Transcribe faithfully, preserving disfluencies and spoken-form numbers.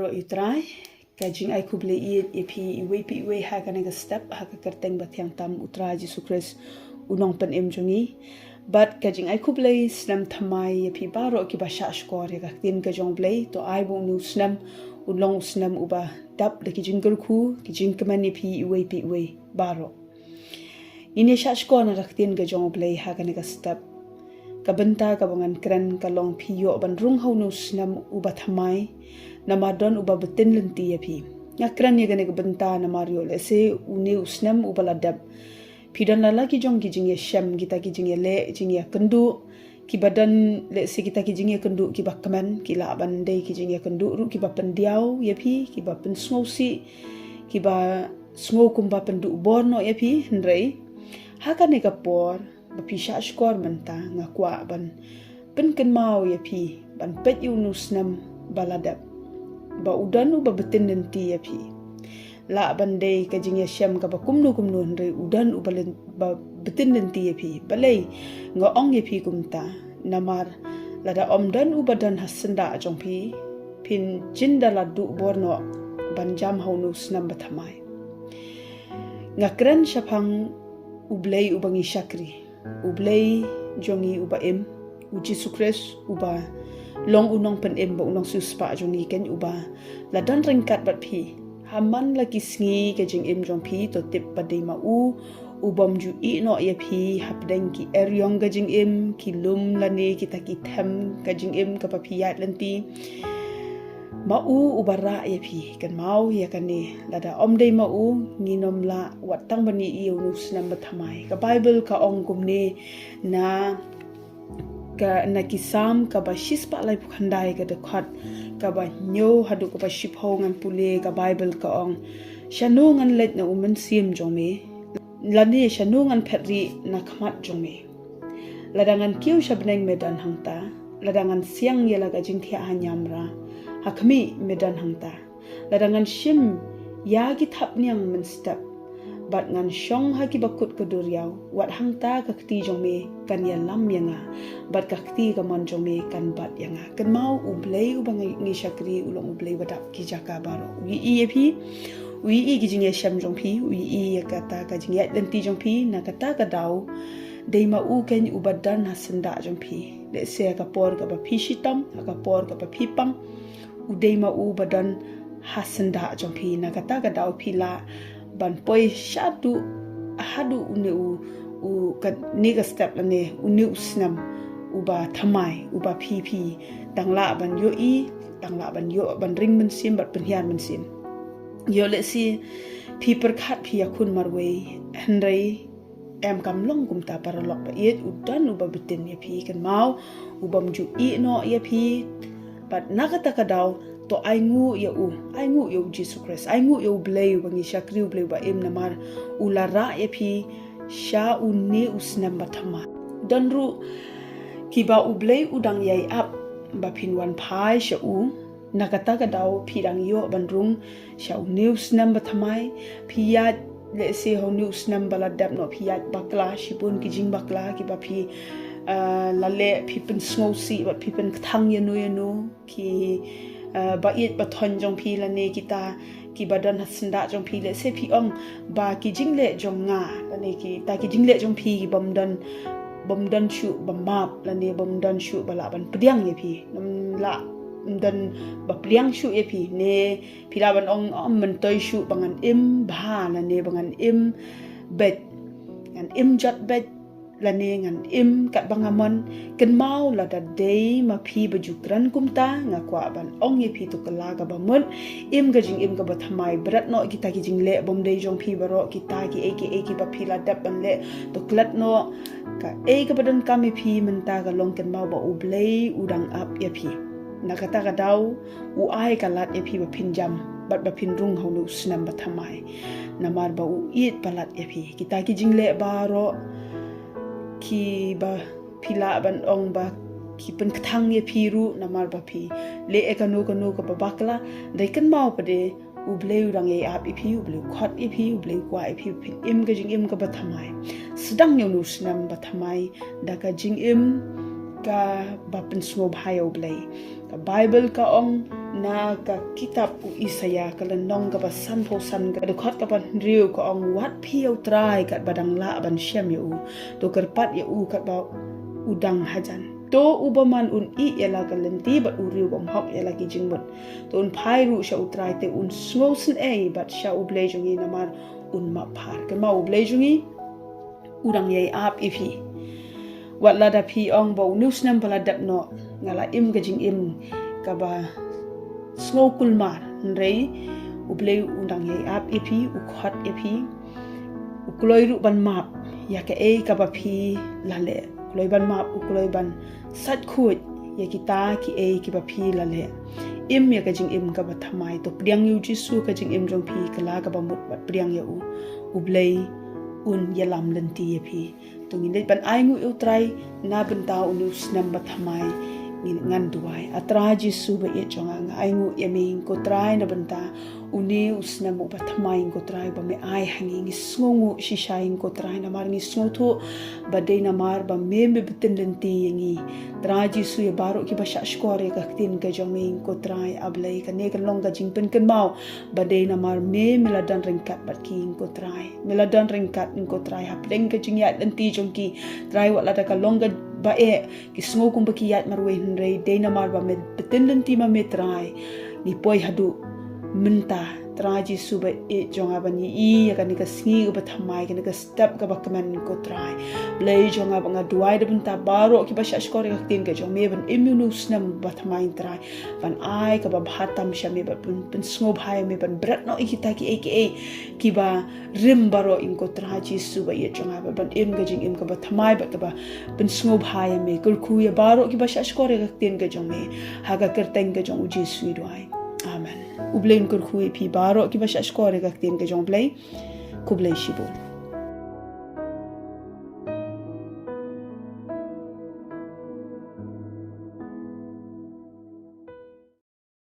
Baroh i Trai, ka jingai khublei ïa phi iwei pa iwei ha kane ka step, ha ka kyrteng ba thiang tam u Trai Jisu Khrist, u nongpynim jong ngi. Bad ka jingai khublei snem thymmai ïa phi baroh kiba shah shkor ïa ka ktien ka jong u Blei, to ai ba une u snem un long u snem uba dap da ki jingkyrkhu, ki jingkmen ïa phi iwei pa iwei baroh. Ngin ïa shah shkor na ka ktien ka jong u Blei ha kane ka step. Ka bynta kaba ngan kren ka long phi ïoh ban rung ha une u snem uba thymmai, namar don uba btin lynti ïa phi. Nga kren ïa kane ka bynta namar ïoh lehse une u snem uba la dep, phi don la la ki jong ki jingïashem, kita ki jingïaleh, jingïakynduh, kiba don lehse kita ki jingïakynduh kiba kmen, ki lah ban dei ki jingïakynduh ruh kiba pyndiaw ïa phi, kiba pynsngewsih, kiba sngew kumba pynduh bor noh ïa phi, hynrei ha kane ka por ba phi shah shkor mynta, nga kwah ban pynkynmaw ïa phi ban peit ïa une u snem ba la dep, ba u don uba btin lynti ïa phi. Lah ban dei ka jingïashem kaba kumno kumno, hynrei u don uba lyn-, ba btin lynti ïa phi. Balei nga ong ïa phi kumta? Namar lada ym don uba don ha syndah jong phi, phin jin da la duh bor noh ban jam ha une u snem ba thymmai. Nga kren shaphang u Blei uba ngi shakri, u Blei jong ngi uba im, u Jisu Khrist uba long u nongpynim bad u nongsiewspah jong ngi, keiñ uba la don ryngkat bad phi ha man la ki sngi ka jingim jong phi. To tip ba dei ma u u bym ju ïeh noh ïa phi hapdeng ki eriong ka jingim, ki lum lane kita ki them ka jingim kaba phi ïaid lynti. Ma u uba rah ïa phi. Kynmaw ïa kane, lada ym dei ma u, ngin ym lah wat tang ban ïohi ïa une u snem ba thymmai. Ka Baibl ka ong kumne, na ka, na ki Salm kaba shispah laiphew khyndai, ka dkhot kaba hynñiew haduh kaba shiphew, ngan pule, ka Baibl ka ong, shano ngan leit na u mynsiem jong me, lane shano ngan phet rieh na khmat jong me? Lada ngan kiew sha bneng, me don hangta. Lada ngan siang ïa la ka jingthiah ha niamra, ha khmih me don hangta. Lada ngan shim ïa ki thapniang mynstep, bad ngan shong ha ki bakut ka duriaw, wat hangta ka kti jong me kan ïalam ïa nga, bad ka kti kamon jong me kan bat ïa nga. Kynmaw, u Blei uba ngi, ngi shakri u long u Blei uba dap ki jaka baroh. U ïohi ïa phi, u ïohi ki jingïashem jong phi, u ïohi ïa kata ka jingïaid lynti jong phi. Na kata ka daw, dei ma u keiñ uba don ha syndah jong phi. Lehse ha ka por kaba phi shitom, ha ka por kaba phi pang, u dei ma u uba don ha syndah jong phi. Na kata ka daw phi lah ban poi shaduh, haduh une u, u, kane ka step lane une u snem uba thymmai, uba phi, phi dang lah ban ïohi, dang lah ban ïoh, ban ring mynsiem bad pynhiar mynsiem. Ïoh lehse phi pyrkhat phi ïakhun marwei, hynrei em, kam long kumta, paralok ba ïeit, u don uba btin ïa phi. Kynmaw, u bym ju ïeh noh ïa phi. Bad na kata ka daw, to ainguh ïa u, ainguh ïa u Jisu Khrist, ainguh ïa u Blei uba ngi shakri, u Blei uba im, namar u la rah ïa phi sha une u snem ba thymmai. Don ruh kiba u Blei u dang ïai ap ba phin wan phai sha u. Na kata ka daw phi dang ïoh ban rung sha une u snem ba thymmai. Phi ïaid, lehse ha une u snem ba la dep noh phi ïaid bakla, shibun ki jingbakla kiba phi, ah, la leh, phi pynsngewsih bad phi pynkthang ïano ïano. Ki, ah, ba ïeit ba thoiñ jong phi lane kita kiba don ha syndah jong phi, lehse phi ong ba ki jingleh jong nga lane kita ki jingleh jong phi ki bym don, bym don shuh ba map lane bym don shuh ba lah ban pdiang ïa phi. Ym lah, ym don ba pdiang shuh ïa phi, ne phi lah ban ong, ym myntoi shuh ba ngan im bha lane ba ngan im beit, ngan im jot beit, lane ngan im katba nga mon. Kynmaw, lada dei ma phi ba ju kren kumta, nga kwah ban ong ïa phi, to kylla kaba mut, im ka jingim kaba thymmai, bret noh kita ki jingleh bym dei jong phi baroh, kita kiei kiei kiba phi la dep ban leh, to klet noh. Kaei kaba donkam ïa phi mynta ka long, kynmaw ba u Blei u dang ap ïa phi. Na kata ka daw u ai ka lad ïa phi ba phin jam bad ba phin rung ha une u snem ba thymmai, namar ba u ïeit palat ïa phi. Kita ki jingleh baroh kiba phi lah ban ong ba ki pynkthang ïa phi ruh namar ba phi leh ïa kano kano kaba bakla, hynrei kynmaw pat de, u Blei u dang ïai ap ïa phi, u Blei u khot ïa phi, u Blei u kwah ïa phi ba phin im ka jingim kaba thymmai. Sdang ïa une u snem ba thymmai da ka jingim kaba pynsngewbha ïa u Blei. Ka Baibl ka ong, Na ka kitab u Isaïah ka lynnong kaba sanphew san ka dkhot kaba hynriew ka ong, wat phi ïa u Trai katba dang lah ban shem ïa u, to kyrpad ïa u katba u dang hajan. To u bymman un ïeh ïa la ka lynti bad u riew bymhok ïa la ki jingmut. To un phai ruh sha u Trai te un sngewsynei bad sha u Blei jong ngi namar un map phar. Kynmaw u Blei jong ngi u dang ïai ap ïa phi. Wat lada phi ong ba une u snem ba la dep noh nga la im ka jingim kaba sngewkulmar, hynrei u Blei u dang ïai ap ïa phi, u khot ïa phi, u kloi ruh ban map ïa kaei kaba phi la leh. U kloi ban map, u kloi ban sait khuid ïa kita kiei kiba phi la leh. Im ïa ka jingim kaba thymmai, to pdiang ïa u Jisu ka jingim jong phi, kylla kaba mut bad pdiang ïa u. U Blei un ïalam lynti ïa phi. To ngin leit ban ainguh ïa u Trai na bynta une u snem ba thymmai. Ngin, ngan duwai. A Trai Jisu ba ïeit jong nga, nga ainguh ïa me ko Trai na bynta une u snem uba thymmai ko Trai ba me ai ha ngi. Ngi sngewnguh shisha ko Trai namar ngi sngewthuh ba dei namar ba me, me pyntip lynti ïa ngi. Trai Jisu, ïa baroh kiba shahshkor ïa ka ktien ka jong me ko Trai, A Blei, kane kan long ka jingpynkynmaw ba dei namar me, me la don ryngkat bad ki ko Trai. Me la don ryngkat ko Trai hapdeng ka jingïaid lynti jong ki. Trai, wat lada ka long kaba eh, ki sngew kumba ki ïaid marwei, hynrei dei namar ba me pyntip lynti ma me Trai. Ngi poi haduh mynta, Trai Jisu ba ïeit jong nga, ban ïohi ïa kane ka sngi kaba thymmai, kane ka step kaba kmen ko Trai. Blei jong nga, ba nga duwai da bynta baroh kiba shahshkor ïa ka ktien ka jong me ban im ïa une u snem ba thymmai Trai. Ban ai kaba bha tam sha me, ban pyn, pynsngewbha ïa me, ban bret noh ïa kita kiei kiei kiba rim baroh ko Trai Jisu ba ïeit jong nga, ban im ka jingim kaba thymmai bad kaba pynsngewbha ïa me. Kyrkhu ïa baroh kiba shahshkor ïa ka ktien ka jong me. Ha ka kyrteng ka jong u Jisu ngi duwai. Amen. U Blei un kyrkhu ïa phi baroh kiba shahshkor ïa ka ktien ka jong u Blei. Khublei shibun.